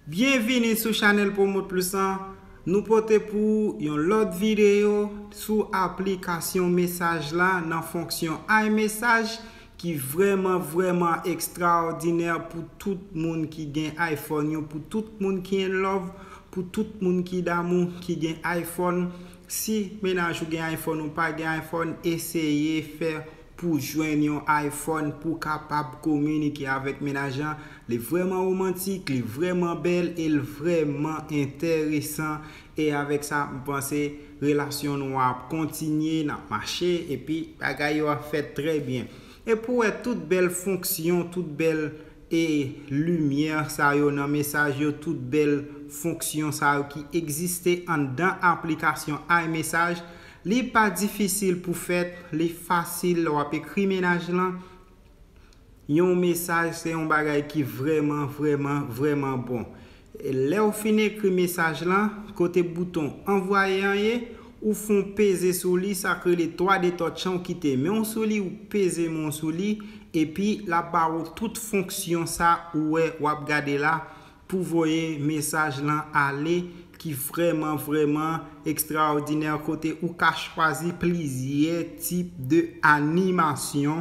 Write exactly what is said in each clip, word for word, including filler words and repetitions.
Byenvini sou chanèl Promote Plus lan. Nou pote pou ou yon lòt videyo sou aplikasyon mesaj la nan fonksyon iMessage ki vrèman, vrèman ekstraòdinè pou tout moun ki gen iPhone yo, pou tout moun ki in love, pou tout moun ki damou, ki gen iPhone. Si mennaj ou gen iPhone ou pa gen iPhone, eseye fè pou jwenn yon iPhone pou kapab kominike avèk mennaj lan. Li vrèman womantik, li vrèman bèl e li vrèman enteresan. E avèk sa, m panse relasyon nou ap kontinye, n ap mache, epi bagay yo ap fèt trè byen. E pou wè tout bèl fonksyon, tout bèl e limyè sa yo nan mesaj yo, tout bèl fonksyon sa yo ki egziste anndan aplikasyon iMessage, li pa difisil pou fèt, li fasil, lè w ap ekri mennaj lan yon mesaj, se yon bagay ki vrèman, vrèman, vrèman bon. Lè w fin ekri mesaj lan, kote bouton anvwaye an ye, ou fè yon peze sou li, sa k rele twa de touch lan, ou kite men w sou li, ou peze men w sou li, epi l ap ba ou tout fonksyon sa ou wè w ap gade la pou voye mesaj lan ale, ki vrèman, vrèman ekstraòdinè, kote ou ka chwazi plizyè tip de animasyon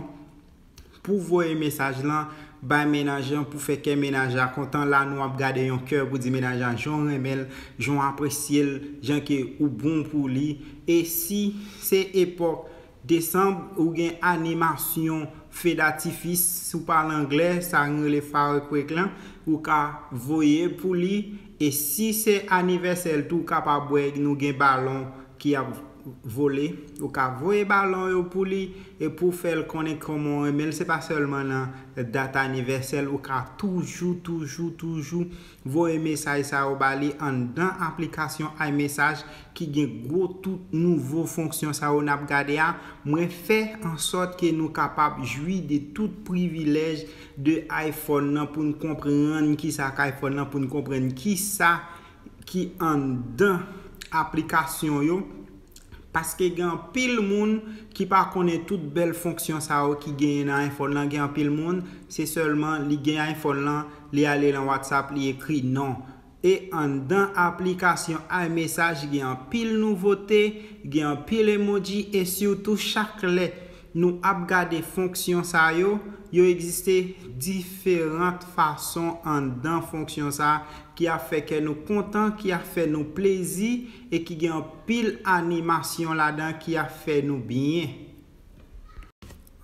pou voye mesaj lan bay mennaj lan, pou fè kè mennaj la kontan. La, nou ap gade yon kè pou di mennaj la jan w renmen l, jan w apresye l, jan ke ou bon pou li. E si se epòk desanm, ou gen animasyon fedatifis, si w pale anglè, sa nou rele firecrack lan, ou ka voye pou li. E si se anivèsè l tou, ou kapab wè nou gen balon ki ap vole, ou ka voye balon yo pou li e pou fè l konnen kòman w renmen l. Se pa sèlman nan dat anivèsè l, ou ka toujou, toujou, toujou voye mesaj sa yo ba li anndan aplikasyon iMessage ki gen gwo tout nouvo fonksyon sa yo n ap gade a. Mwen fè ansòt ke nou kapab jwi de tout privilèj de iPhone nan, pou n konprann kisa k iPhone nan, pou n konprann kisa ki anndan aplikasyon yo. Paske gen anpil moun ki pa konnen tout bèl fonksyon sa yo ki genyen nan iPhone lan. Gen anpil moun, se sèlman li gen iPhone lan, li ale nan WhatsApp, li ekri non. E anndan aplikasyon iMessage, gen anpil nouvote, gen anpil emoji, e sitou chak lè nou ap gade fonksyon sa yo, yo egziste diferan fason anndan fonksyon sa ki ap fè kè nou kontan, ki ap fè nou plezi, e ki gen anpil animasyon ladan ki ap fè nou byen.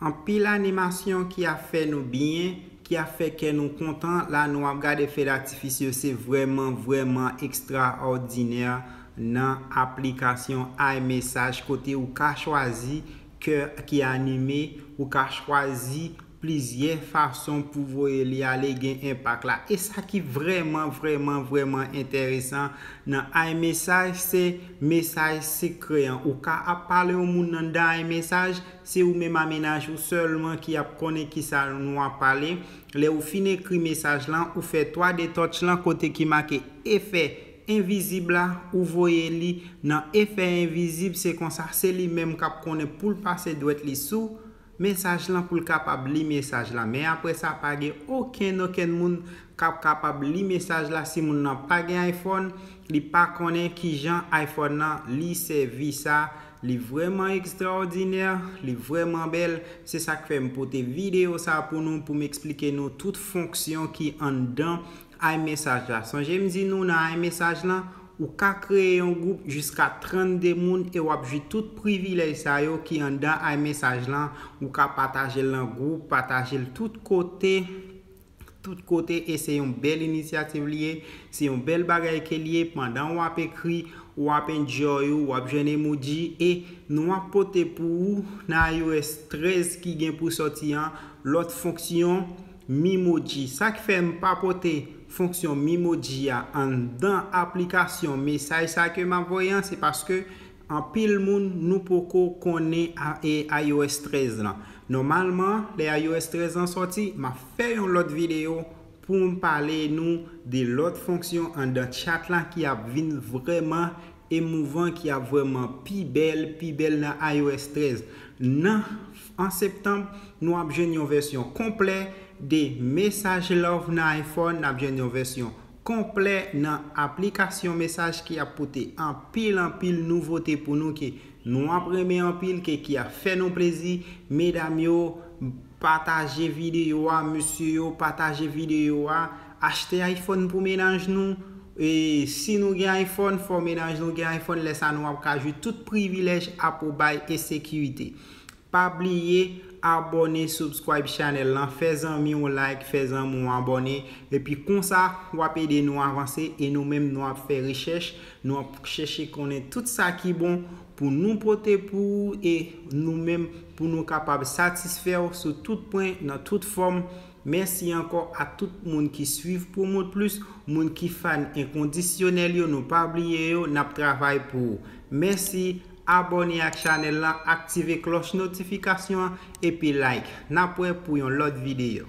Anpil animasyon ki ap fè nou byen, ki ap fè kè nou kontan. La, nou ap gade fedatifis yo, se vrèman, vrèman ekstraòdinè nan aplikasyon iMessage, kote ou ka chwazi kè ki anime, ou ka chwazi plizyè fason pou voye li ale, gen enpak la. E sa ki vrèman, vrèman, vrèman enteresan nan iMessage, se mesaj sekrè an. Ou ka ap pale yon moun anndan iMessage, se ou menm a mennaj ou sèlman ki ap konnen kisa nou ap pale. Lè ou fin ekri mesaj lan, ou fè twa de touch lan kote ki make efè envizib la, ou voye li nan efè envizib, se konsa se li menm k ap konnen pou l pase dwèt li sou mesaj lan pou l kapab li mesaj la. Men apre sa, pa gen okenn, okenn moun k ap kapab li mesaj la si moun nan pa gen iPhone, li pa konnen kijan iPhone nan li sèvi sa. Li vrèman ekstraòdinè, li vrèman bèl. Se sa k fè m pote videyo sa pou nou, pou m eksplike nou tout fonksyon ki anndan iMessage la. Sonje m di nou nan iMessage lan, ou ka kreye yon gwoup jiska trannde moun e w ap jwi tout privilèj sa yo ki anndan iMessage lan. Ou ka pataje l nan gwoup, pataje l tout kote, tout kote, e se yon bèl inisyativ li ye, se yon bèl bagay ke li ye. Pandan w ap ekri, w ap enjoy ou, w ap jwenn emoji, e nou ap pote pou ou nan iOS trèz ki gen pou sòti an, lòt fonksyon Memoji. Sa k fè m pa pote fonksyon Memoji a anndan aplikasyon mesaj sa ke m ap voye an, se paske anpil moun nou poko konnen a- e iOS trèz lan. Nòmalman, lè iOS trèz lan sòti, m ap fè yon lòt videyo pou m pale nou de lòt fonksyon anndan chat la ki ap vin vrèman emouvan, ki ap vrèman pi bèl, pi bèl nan iOS trèz. Nan, an septanm, nou ap jwenn yon vèsyon konplè de Message Love nan iPhone, n ap jwenn yon vèsyon konplè nan aplikasyon mesaj ki ap pote anpil anpil nouvote pou nou ke nou ap renmen anpil, ke ki ap fè nou plezi. Medam yo, pataje videyo a, mesye yo, pataje videyo a. Achte iPhone pou mennaj nou. E si nou gen iPhone, fò mennaj nou gen iPhone. Lè sa nou ap ka jwi tout privilèj Apple bay e sekirite. Pa bliye abòne, subscribe channel lan, fè zanmi w like, fè zanmi w abòne. Epi konsa, w ap ede nou avanse e nou menm nou ap fè rechèch, nou ap chèche konnen tout sa ki bon pou nou pote pou ou e nou menm pou nou kapab satisfè w sou tout pwen, nan tout fòm. Mèsi ankò a tout moun ki swiv Promote Plus, moun ki fan enkondisyonèl yo, nou pa bliye yo, n ap travay pou ou. Mèsi, abòne ak chanèl lan, aktive klòch notifikasyon an, epi like. N ap wè pou yon lòt videyo.